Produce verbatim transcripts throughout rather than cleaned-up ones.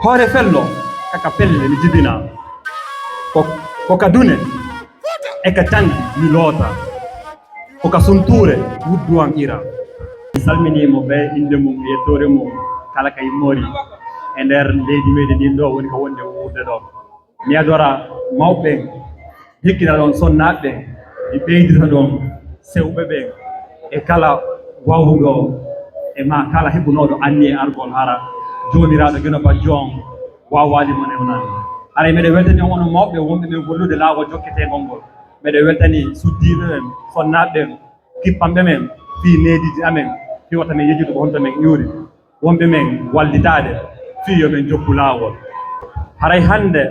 Hoore fello, kaka pelle mi jibina. Ko, ko ka dune, e ka canɗi mi loota. Ko ka suntuure wuddu an ira. Mi salminii mo bee innde mum e yettoore mum, kala ka immori e nder leydi meeɗen ndin ɗo woni ka wonde wuurde ɗo. Mi adora mawɓe ɓen, jikkita ɗon sonnaaɓe ɓen, mi ɓeydita ɗon sewɓe ɓen e kala waawuɗo e maa kala heɓunooɗo anniye argol hara Joomiraaɗo Geno Bajjo on waawaali mo newnaade. Haray meɗen weltani on onon mawɓe wonɓe men gollude laawol jokketeengol ngol. Meɗen weltani suddiiɓe ɓen, sonnaaɓe ɓen, kippanɓe men fii neediiji amen, fii wota men yejjude ko honto men iwri. Wonɓe men wallitaade fii yo men jokku laawol. Haray hannde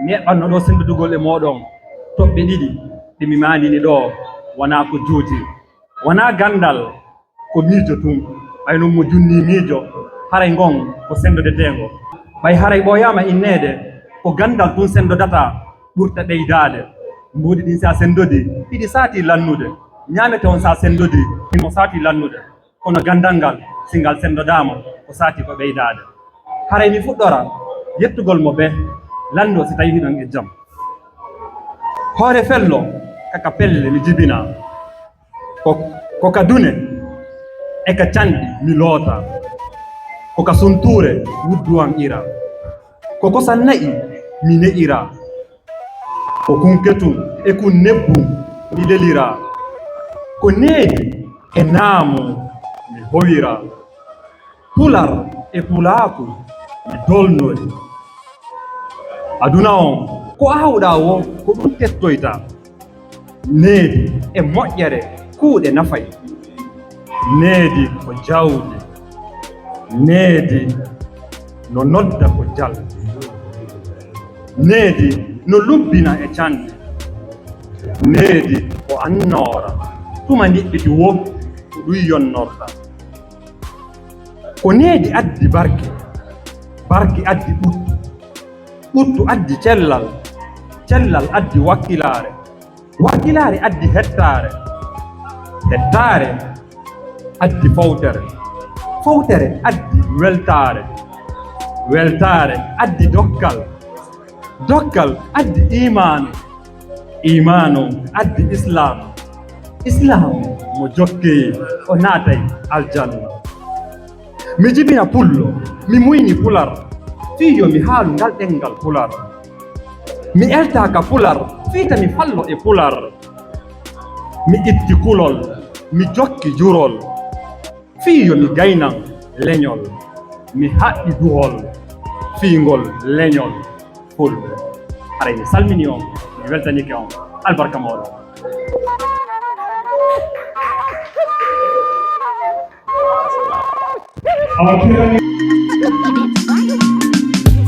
mi eɓɓanno ɗoo senndodugol e mooɗon toɓɓe ɗiɗi ɗi mi maandini ɗoo, wonaa ko juuti, wonaa ganndal, ko miijo tun. Ɓay non mo junnii miijo, haray ngon ko senndodeteengo. Ɓay haray ɓooyaama inneede, ko ganndal tun senndodata ɓurta ɓeydaade. Mbuuɗi ɗin si a senndodii, hiɗi saatii lannude. Ñaamete on si a senndodii, himo saatii lannude. Kono ganndal ngal, si ngal senndodaama, ko saatii ko ɓeydaade. Haray mi fuɗɗora yettugol mo bee lanndoo si tawii hiɗon e jam. Hoore fello, kaka pelle mi jibina. Ko, ko ka dune, e ka canɗi mi loota. Ko ka suntuure wuddu an ira. Ko kosan na'i mi ne'ira. Ko kun ketun e kun nebbun mi lelira. Ko needi e naamu mi howira. Pular e pulaaku mi dolnori. Aduna on, ko aawɗaa woo, ko ɗun tettoytaa. Needi e moƴƴere kuuɗe nafay. Needi ko jawdi. Needi no nodda ko jaldi. Needi no lubbina e candi. Needi ko annoora. Tuma niɓɓiti woo, ko ɗun yonnorta. Ko needi addi barke. Barke addi ɓuttu. Ɓuttu addi cellal. Cellal addi wakkilaare. Wakkilaare addi hettaare. Hettaare addi fowtere. Fowtere addi weltaare. Weltaare addi dokkal. Dokkal addi iimaanu. Iimaanu addi islaamu. Islaamu mo jokki, o naatay aljanna. Mi jibina pullo, mi muyni pular, fii yo mi haalu ngal ɗenngal pular. Mi elta ka pular, fii ta mi fallo e pular. Mi itti kulol, mi jokki jurol, fii yo mi gaynan leñol. Mi haɓɓi duhol, fii ngol leñol fulɓe. Haray mi salmini on, mi weltanike on. Albarka mooɗon.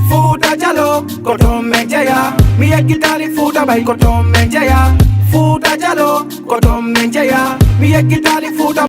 Fuuta Jalo, ko toon men jeyaa. Mi yeggitaali Fuuta Ɓay, ko toon men jeyaa. Fuuta Jalo, ko toon men jeyaa. Mi yeggitaali Fuuta